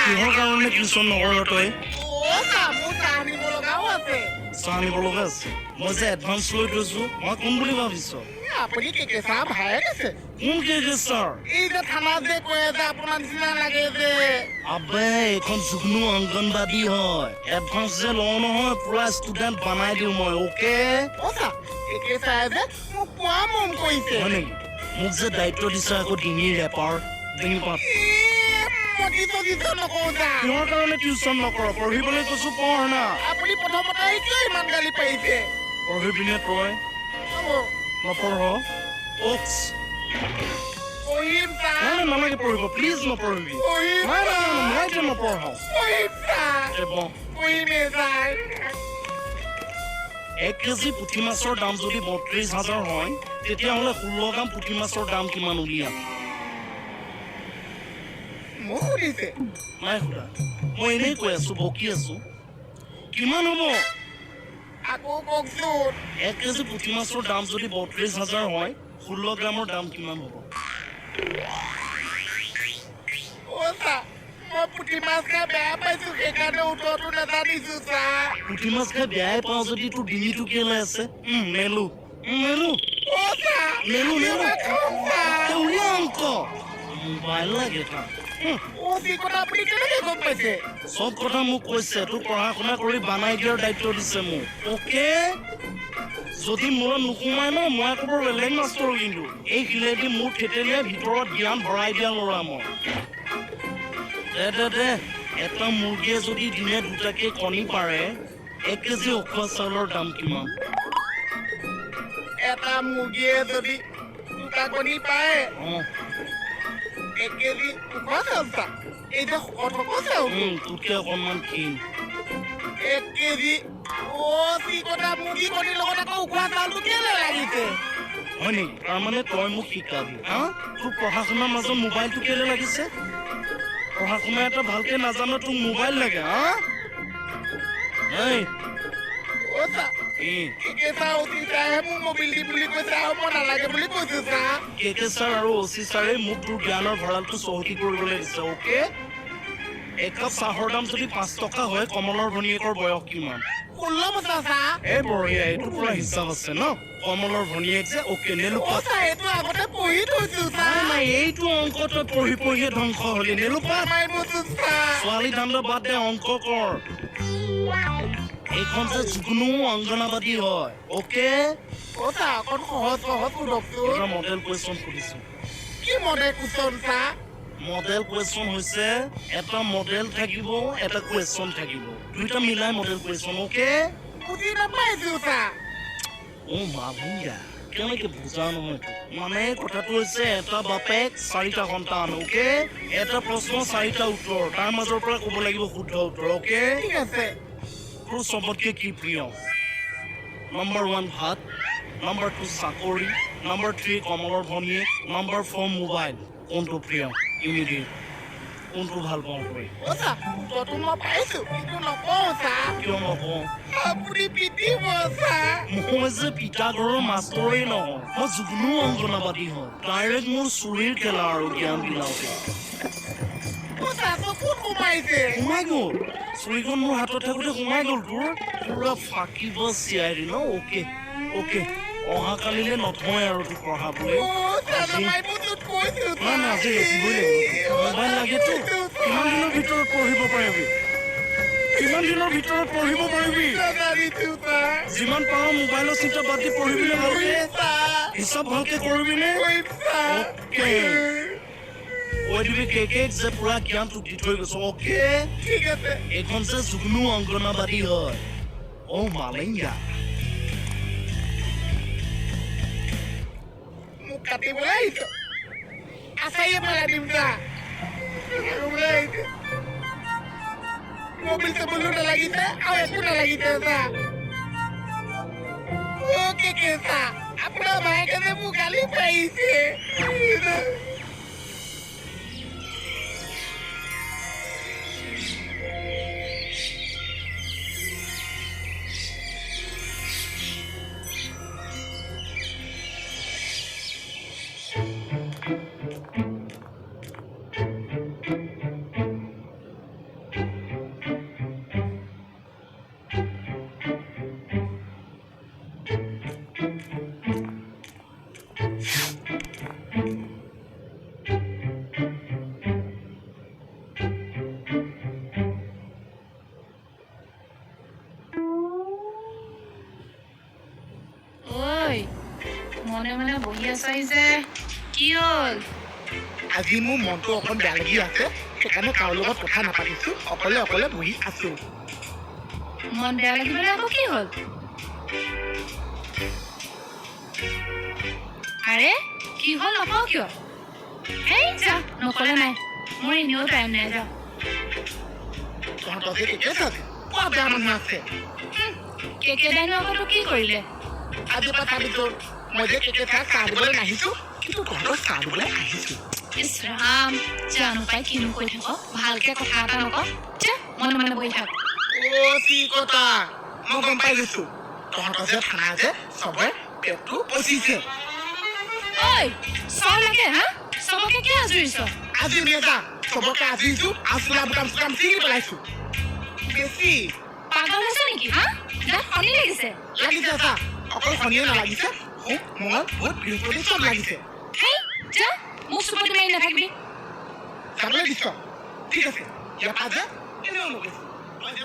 কিহৰ কাৰণে টিউচন নকৰ তই? অ ছাৰ, মোৰ চাহ আনিব লগাও আছে। চাহ আনিব লগা আছে? মই যে এডভান্স লৈ থৈছো, মই কোন বুলি ভাবিছ? আপুনি কে কে ছাৰ ভায়েক আছে? কোন কে কে ছাৰ? এই যে থানাত যে কয় যে আপোনাৰ নিচিনা লাগে যে। আবে, এইখন জুগনু অংগনবাদী হয়। এডভান্স যে লওঁ নহয়, পুৰা ষ্টুডেণ্ট বনাই দিওঁ মই, অ'কে? অ ছাৰ, কে কে ছাৰে যে মোক পুৰা মৰম কৰিছে। হয় নেকি? মোক যে দায়িত্ব দিছে আকৌ ডিঙিৰ ৰেপাৰ, ডিঙি পাত। মই টিউচন চিউচন নকৰো ছাৰ। কিহৰ কাৰণে টিউচন নকৰ? পঢ়িবলৈ কৈছো, পঢ় না। আপুনি প্ৰথমতে কিয় ইমান গালি পাৰিছে? পঢ়িবিনে তই? নপঢ়? অ'ক্স। পঢ়িম ছাৰ। নাই নাই, নালাগে পঢ়িব, প্লিজ নপঢ়িবি। পঢ়িম। নাই নাই নাই, মই এতিয়া নপঢ়াওঁ। পঢ়িম ছাৰ। এ বহ। পঢ়িমেই ছাৰ। 1 কেজি পুঠি মাছৰ দাম যদি 32,000 হয়, তেতিয়াহ'লে 16 গ্ৰাম পুঠি মাছৰ দাম কিমান উলিয়া? মোক সুধিছে? নাই সোধা, মই এনেই কৈ আছো, বকি আছো। কিমান হ'ব? আকৌ কওকচোন। 1 কেজি পুঠি মাছৰ দাম যদি 32,000 হয়, 16 গ্ৰামৰ দাম কিমান হ'ব? অ ছাৰ, মই পুঠি মাছ খাই বেয়া পাইছো, সেইকাৰণে উত্তৰটো নাজানিছো ছাৰ। পুঠি মাছ খাই বেয়াই পাওঁ যদি তোৰ ডিঙিটো কেলে আছে? মেলো মেলো। অ ছাৰ, মেলো মেলো। মই খাম ছাৰ। উলিয়া অংক। মোবাইল লাগে তাক। অ কথা আপুনি কেনেকে গম পাইছে? চব কথা মোক কৈছে। তোক পঢ়া শুনা কৰি বনাই দিয়াৰ দায়িত্ব দিছে মোক, অ'কে? যদি মূৰত নোসোমাই ন, মই আকৌ বৰ বেলেগ মাষ্টৰ কিন্তু। এই শিলেদি মোৰ থেতেলিয়াই ভিতৰত জ্ঞান ভৰাই দিয়া ল'ৰা মই। দে দে দে। এটা মুৰ্গীয়ে যদি দিনে দুটাকে কণী পাৰে, 1 কেজি উখোৱা চাউলৰ দাম কিমান? এটা মুৰ্গীয়ে যদি দুটা কণী পাৰে, 1 কেজি উখোৱা চাউল ছাৰ, এই যে শকত শকত চাউলটো। তোতকে অকণমান ক্ষীণ। 1 কেজি। অ চিকটা, মুৰ্গী কণীৰ লগত আকৌ উখোৱা চাউলটো কেলে লাগিছে? হয় নেকি? তাৰমানে তই মোক শিকাবি? হা, তোৰ পঢ়া শুনাৰ মাজত মোবাইলটো কেলে লাগিছে? পঢ়া শুনা এটা ভালকে নাজানো, তোক মোবাইল লাগে? হা, এই। অ ছাৰ, কি? কে কে ছাৰ, অ' চি ছাৰহে মোক মবিল দিম বুলি কৈছে আৰু মই নালাগে বুলি কৈছো ছাৰ। কে কে ছাৰ আৰু অ' চি ছাৰে মোক তোৰ জ্ঞানৰ ভঁৰালটো চহকী কৰিবলৈ দিছে, অ'কে? একাপ চাহৰ দাম যদি 5 টকা হয়, কমলৰ ভনীয়েকৰ বয়স কিমান? 16 বছৰ ছাৰ। এই বঢ়িয়া, এইটো পুৰা হিচাপ আছে ন? কমলৰ ভনীয়েক যে, অ'কে, অ নেলুপাত। ছাৰ, এইটো আগতে পঢ়ি থৈছো ছাৰ। নাই নাই, এইটো অংক তই পঢ়ি পঢ়িয়ে ধ্বংস হলি, নেলুপাত। মাৰিবচোন ছাৰ। ছোৱালী ধান্দা বাদ দে, অংক কৰ। এইখন যে জুগনু অংগনাবাদী হয়, অ'কে? অ ছাৰ, অকণ সহজ সহজ সোধকচোন। এটা মডেল কুৱেশ্যন সুধিছো। কি model question sir? Model question হৈছে এটা মডেল থাকিব, এটা কুৱেশ্যন থাকিব, দুইটা মিলাই মডেল কুৱেশ্যন, অ'কে? বুজি নাপাইছো ছাৰ। অ' মাভুংগা, কেনেকে বুজা নহয় তোক? মানে কথাটো হৈছে এটা বাপেক 4টা সন্তান, অ'কে? এটা প্ৰশ্ন 4টা উত্তৰ, তাৰ মাজৰ পৰা ক'ব লাগিব শুদ্ধ উত্তৰ, অ'কে? ঠিক আছে। তোৰ চবতকে কি প্ৰিয়? নম্বৰ 1 ভাত, নম্বৰ 2 চাকৰি, নম্বৰ 3 কমলৰ ভনীয়েক, নম্বৰ 4 মোবাইল। কোনটো প্ৰিয়? ইমিডিয়েট কোনটো ভাল পাওঁ তই? অ ছাৰ, উত্তৰটো মই পাইছো, কিন্তু নকওঁ ছাৰ। কিয় নকওঁ? আপুনি পিটিব ছাৰ। মই যে পিতা ঘৰৰ মাষ্টৰেই নহয়, মই জুগনু অংগনাবাদী হওঁ। ডাইৰেক্ট মোৰ চুৰিৰ খেলা আৰু জ্ঞান বিলাওতে। অ ছাৰ, চকুত সোমাইছে। সোমাই গ'ল, চুৰিখন মোৰ হাতত থাকোঁতে সোমাই গ'ল। তোৰ পুৰা ফাঁকিব চিয়াই ন? অ'কে অ'কে, অহাকালিলে নথওঁ আৰু তোক পঢ়াবলৈ। অ ছাৰ, নামাৰিবচোন, কৈছো। নাই নাই, আজি ৰখিবই লাগিব। মোবাইল লাগেতো। কিমান দিনৰ ভিতৰত পঢ়িব পাৰিবি? কিমান দিনৰ ভিতৰত পঢ়িব পাৰিবি? নাজানিছো ছাৰ। যিমান পাৰ মোবাইলৰ চিন্তা বাদ দি পঢ়িবিনে ভালকে? হিচাপ ভালকে কৰিবিনে? কৰিম ছাৰ। অ'কে, কৈ দিবি কে কেক যে পুৰা জ্ঞান তোক দি থৈ গৈছো, অ'কে? ঠিক আছে। এইখন যে জুগনু অংগনাবাদী হয়। অ' মালেংগা। মোক কাটিবলৈ আহিছ? আচাৰিয়ে পেলাই দিম যা। কাটিবলৈ আহিছে, মবিল চবিলো নালাগিছে আৰু একো নালাগিছে যা। অ কে কে ছাৰ, আপোনাৰ ভায়েকে যে মোক গালি পাৰিছে। মনে মনে বহি আছাহি যে, কি হ'ল? আজি মোৰ মনটো অকণ বেয়া লাগি আছে, সেইকাৰণে কাৰো লগত কথা নাপাতিছো, অকলে অকলে বহি আছো। মন বেয়া লাগিবলৈ আকৌ কি হ'ল? আৰে কি হ'ল নকওঁ কিয়? এই যা, নকলে নাই, মোৰ এনেও টাইম নাই, যা। তহঁতৰ যে কেকে আছে, বৰ বেয়া মানুহ আছে। কেকে দাইনো আকৌ তোক কি কৰিলে? আজিৰ পৰা চাবি তোৰ, মই যে কেকে চাহ চাহ দিবলৈ নাহিছো, কিন্তু তহঁতৰ চাহ দিবলৈ আহিছো। ইছ ৰাম, জানো পাই কিনো কৈ থাক, ভালকে কথা এটা নক। যা, মনে মনে বহি থাক। অ' চিকটা, মই গম পাই গৈছো, তহঁতৰ যে থানা যে চবৰে পেটটো পচিছে। ঐ চৰ লাগে হা? চবকে কিয় আজুৰিছ? আজি নেজা, চবকে আজুৰিছো আৰু চোলা বুটাম চুটাম ছিঙি পেলাইছো। বেছি পাগল হৈছে নেকি হা? গাত শনি লাগিছে। লাগিছে চা, অকল শনিয়ে নালাগিছে, সোম মঙল বুধ বৃহস্পতি চব লাগিছে। হেই যা, মোক চুপতি মাৰি নাথাকিবি। যাবলৈ দিছ? ঠিক আছে, ইয়াৰ পৰা যে এনেও নগৈছো। তই যে